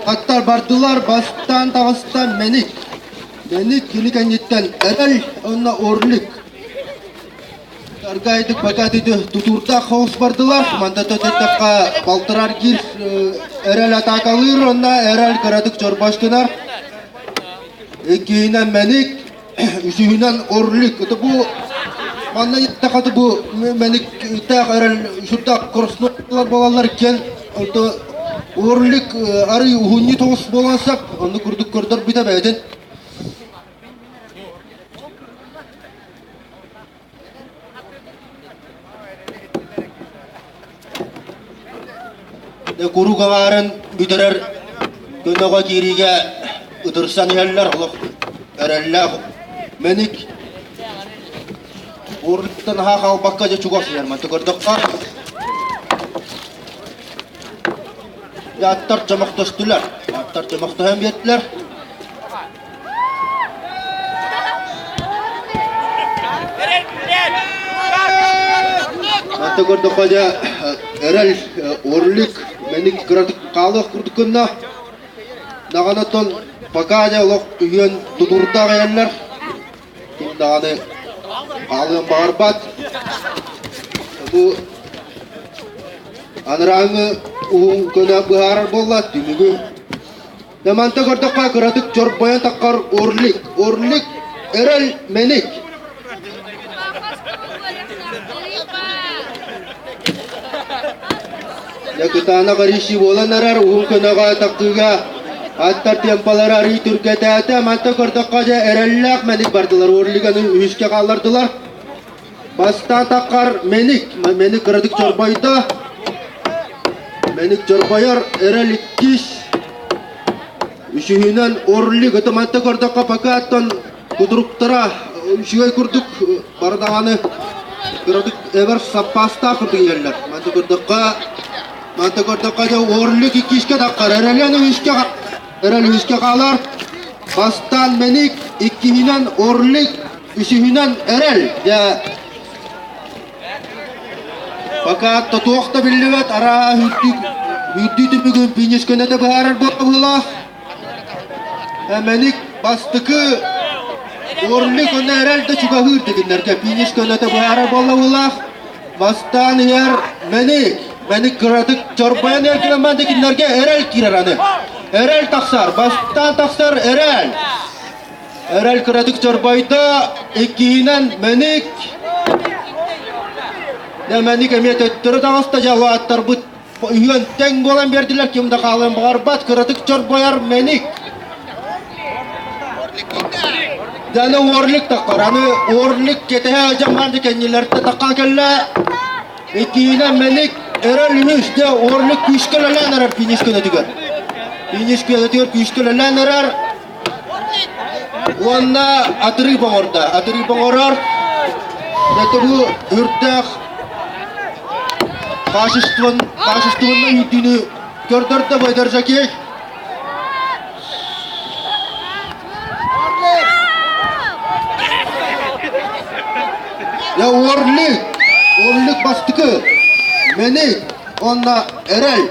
Аттар бардылар, бастаан таҕыста Мэник. Мэник кини кэнниттэн Эрэл уонна Орлик. Аргайдык бакатыды тутуурдаах хоус бардылар. Манда төтөттөххө балтарар гир Эрэл атаакалыыр, онно Эрэл кыратык чорбоштунар. Иккиһинэн Мэник, үсүһүнэн Орлик. Это бу манна иттахаты бу Мэниктээх Эрэл сүрдээх корснулар буолаллар иккиэн. Онто Орлик арый уһунньу тоҕус буолан сап, онну курдук көрдөрбүтэ бэйэтин. Куруук аҥаарын бүтэрэр көнөҕө киириигэ ытырсан иһэллэр, олох эрэллээх мэник уоруттан аһаа хаалбакка дьэ чугас иһэр. Манта көрдөххө, аттар чөмөхтөстүлэр, аттар чөмөхтөһөн биэрдилэр. Манта көрдөххө дьэ эрэл Орлик мэник кыратык хаалыах курдук гынна. Даҕаны оттон пока дьэ олох үһүөн тутуурдаах иһэллэр. Ким даҕаны хаалыан баҕарбат. Бу анарааҥҥы уһун көнө быһаарар буолла түмүгү. Манта көрдөххө кыратык чорбойон таххар Орлик, Орлик эрэл мэник. Кытаанах эрийсии буолан эрэр уһун көнөҕө таххыыга аттар темпалара арый түргэтээтэ. Манта көрдөххө дьэ эрэллээх мэник бардылар. Орлиганы үһүскэ хааллардылар. Бастаан таххар мэник, мэник кыратык чорбойдо. Мэник чорбойор эрэл иккис. Үсүһүнэн Орлик ытыманта көрдөххө пока кутуруктара үчүгэй курдук бары даҕаны кыратык эбэр саппаастаах курдук иһэллэр. Манта көрдөххө, манта көрдөххө дьэ Орлик иккискэ таххар, Эрэлэн үһүскэ Эрэл үһүскэ хаалар. Бастаан Мэник, иккиһинэн Орлик, үсүһүнэн Эрэл. Дьэ пока туох да биллибэт, арааһа үүрдүү түмүгүн финиш көнөтө быһаарар буолла. Мэник бастакы Орлик уонна Эрэл да чугаһыыр дигиннэргэ финиш көнөтө быһаарар буолла. Бастаан иһэр Мэник, Мэник кыратык чорбойон эргинэн дигиннэргэ Эрэл киирэр аны. Эрэл тахсар, бастаан тахсар Эрэл. Эрэл кыратык чорбойдо, иккиһинэн Мэник. Дэ Мэник эмиэ төттөрү таҕыста дьалааттарбыт үһүөн тэҥ буолан биэрдилэр, ким да хаалыан баҕарбат, кыратык чорбойор Мэник. Даны Орлик таххар, аны Орлик кэтэһэ дьаммаан кэннилэртэ таххан кэллэ. Иккиһинэн Мэник эрэл үһүс дэ Орлик күүскэ үлэлээн эрэр финиш көнөтүгэр. Финиш көнөтүгэр күүскэ үлэлээн эрэр. Уонна атырыы оҥордо. Атырыы оҥорор. Это бу үрдээх качествон, качествоннай үүрдүүнү көрдөрдө Байдар Жакей. Я Орлик, Орлик бастыкы, Мэник, уонна Эрэл.